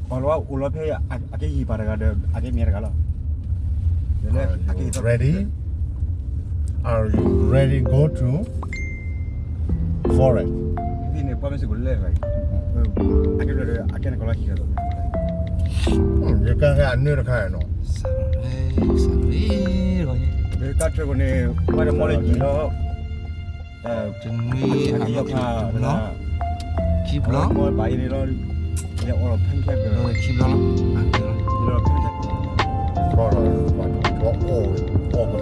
ပှၤလၢအိၣ်လီၤဖဲ အကဲယံာ်ပာ်တဂၤဒီး အကဲမ့ၢ်တဂၤလီၤ. Are you ready? Are you ready go to forest? န့ၣ် ပှၤမ့ၢ်စ့ၢ်ကီးလဲၤဘၣ်, အကဲဘျီဒီး အကဲန့ၣ်ကလီၤဟံၣ်လီၤ. ယကဲအနၢတခါနီၤ, တၢ်ထၢၣ်န့ၣ် ပှၤတမီလၢယံာ်လီၤ. တနွံ အကယီၢ်ခါ ခံဘျီ ဘၣ်အံၤန့ၣ်လီၤ, ယအီၣ်လီၤဖဲခဲဘျီ ခံဘျီလီၤ, အီၣ်လီၤဖဲခဲ ပှၤကသးပှၤလဲၤဘှီဝံၤဒီး ပှၤ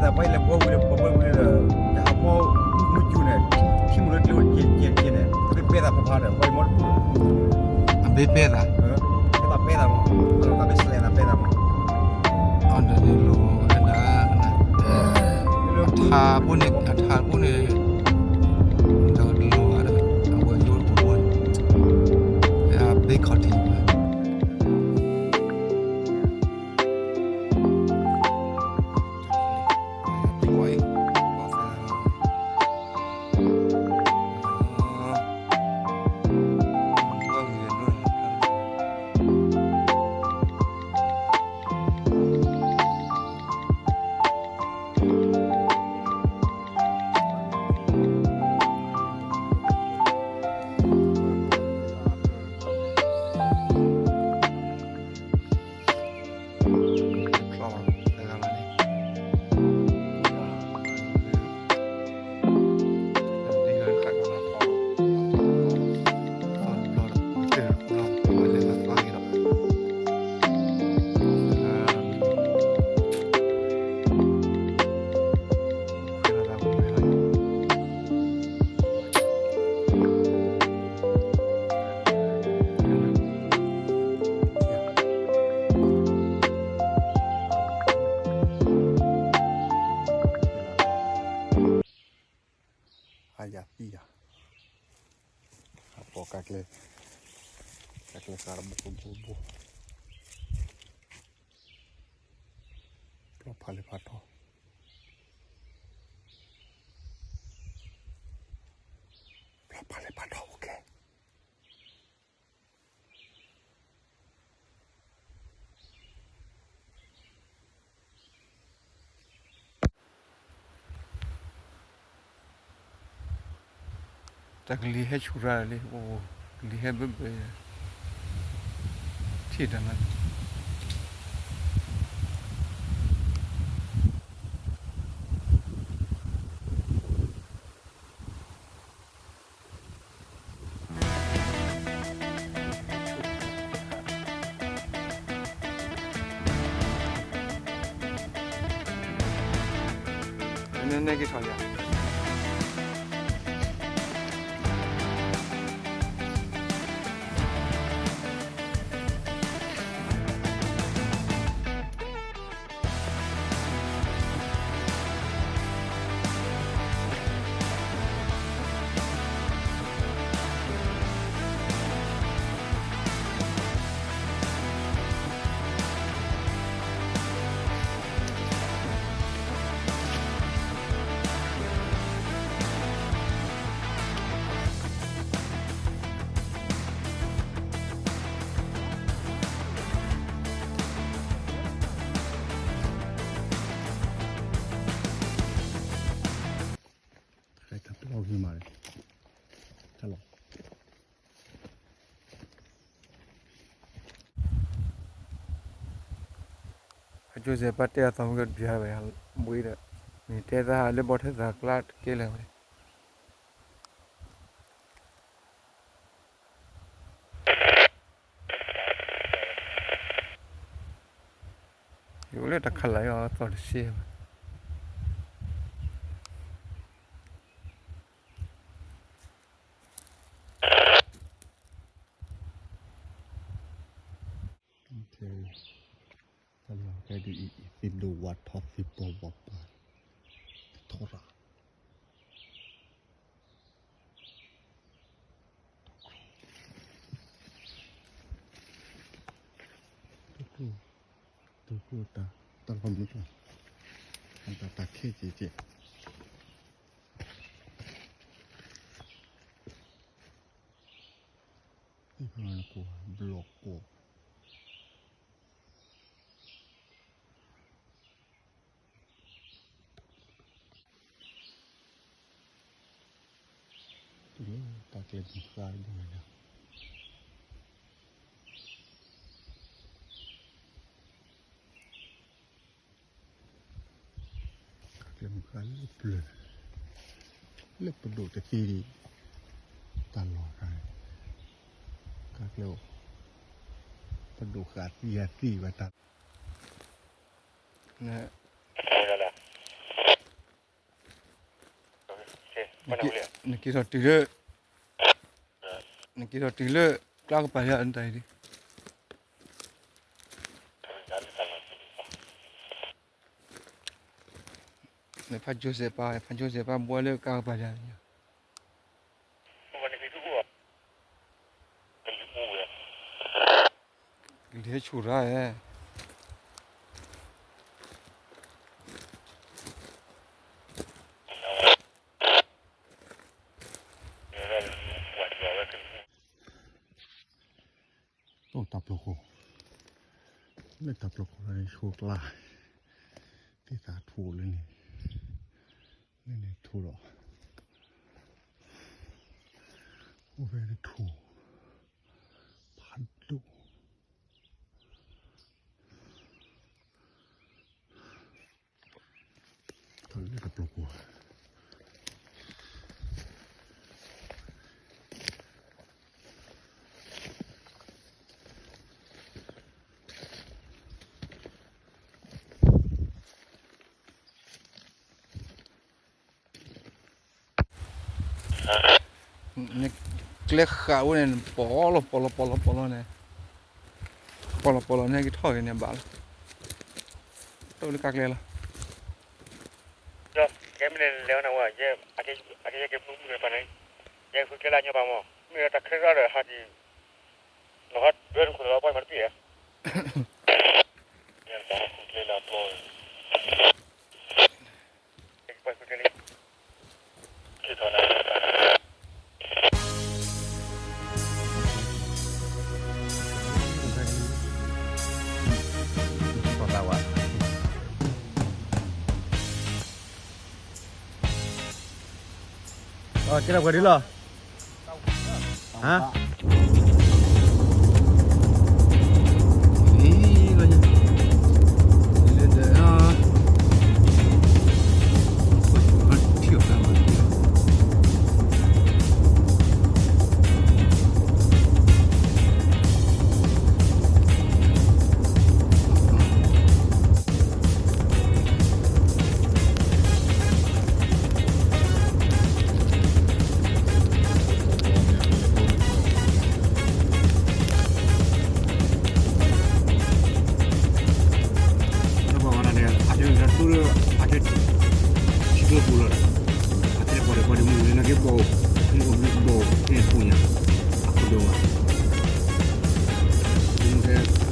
ဘှီဝံၤဒီး တၢ်အမီမုၢ်ကၠူန့ၣ် ထံမုၢ်လၢကျဲဝဲကဲကဲကဲန့ၣ် အဘ့ပဲသးဖးဖးဒီး ပှၤအံၤမီတပူၤ အဘ့ပဲသး, ကသးပဲသးမး, တၢ်ဘ့စလဲသးပဲသးမး, အီၤဒီးန့ၣ်လိၤဝဲဒၣ် ထါဖိန့ၣ် အထါဖိန့ၣ် ဒီးလိၤဝဲဒီး အဝဲယိၣ်တပူၤဖိန့ၣ် အဘ့ခီၣ်ထံးဝဲ အယၤသံယၤ, အပိာ်ကကျဲ, ကကျဲစးဘိဘိဘိ, ဖျီဖးလဲၤဖးထီ, ဖျီဖးလဲၤဖးထီအိၣ်ကဲ. တၢ်ကလံၤဟဲဆူၣ်ရၤလံ, ကလံၤဟဲဘၢဘၢ, ထံၣ်တၢ်လၢ နဲက့ၤထီၣ်ယၤ တၢ်ပျီဂ့ၤမး, တၢ်လီၤ, အကၠိစဲးပၢ်တဲအသီမုၢ်ကဒုးဟဲဝဲ ဘှံးဒီး မ့ၢ်တဲသးလၢဘီထဲသးကျါတကဲလၢၤဝဲ ယအိၣ်လၢတၢ်ခးလၢ်အသီတစ့ဘၣ်. တၢ်လီၢ်ဖဲဒ်အံၤ သ့ၣ်ဒိၣ်ဝးထီၣ်သ့ၣ်ပှီၢ်ဝးပှၢ် ထီရၤ တကျိ, တကျိတၢ် တၢ်လီၢ်မုၢ်ကျါ တၢ်တၢ်ခဲကဲကဲ, ကိးဘျီကိး တုၤလၢတၢ်ကျဲမုၢ်ဃါတဘိန့ၣ်ဒီး တၢ်ကျဲမုၢ်ဃါလၢပျၢၤ လၢပဒိၣ်တသ့ဒံး တၢ်လီၢ်တခါန့ၣ် တၢ်ကျဲအိၣ် ပဒိၣ်ဃာ်သံအသံဘၣ်တၢ် နက့ၤထီၣ်တုၤလၢ နက့ၤထီၣ်တုၤလၢ ကျါကပၤယါနတၢ်အံၤဒ် နဖးကၠိစဲးပာ် ဖးကၠိစဲးပာ်ဘှီလၢကါကပၤယါ ကလံၤဟဲဆူၣ်ရၣ်ဧၢ အိၣ်တၢ်ပျီခိၣ် လၢတၢ်ပျီခိၣ်န့ၣ် ဆိကျါ သ့ၣ်သၣ်ထိၣ်လၢန့ၣ် လၢန့ၣ်ထိၣ်ဒီး အိၣ်ဖဲတထိၣ် ဖးဒိၣ် တၢ်လၢတၢ်ပျီခိၣ် နကျဲဃာ်ဝဲန့ၣ် ပီလီၤပီလီၤပီလီၤပီလီၤန့ၣ် ပီလီၤပီလီၤန့ၣ် ကထီၣ်က့ၤန့ၣ်ဘၣ်လီၤ တအိၣ်လၢကါကျဲလီၤ ကဲမ့ၢ်န့ၣ်လဲၤဝဲနဝဲ ယဲ အကဲယဲက့ၤမုၢ်မုၢ်တဖၣ်န့ၣ် ယဲဃုကျဲလၢအညီဘၣ်မး မ့ၢ်တၢ်ခဲရၣ်ဒီးဟးက့ၤ လီၤဟးဒွဲတခိၣ်လီၤပှၤမၤတပ့ၢ်ဧါ ယဲတၢ်ဃုကျဲလၢအပျီ ကဲလီၤပှၤဒ်လီၤ ဟါ လၢဒၢး လၢပှၤဝဲဒၣ်န့ၣ် အတဲတူၢ်လၢ အတဲ ထံကျိပူၤလီၤဒီး အတဲပှၤဒီးပှၤဒီးမုၢ်လၢနက့ၤဘီၣ် မုၢ်အိၣ်ဘီၣ်တဲပူၤညါ အခိၣ်ဒိၣ်ဝဲ မုၢ်တဲ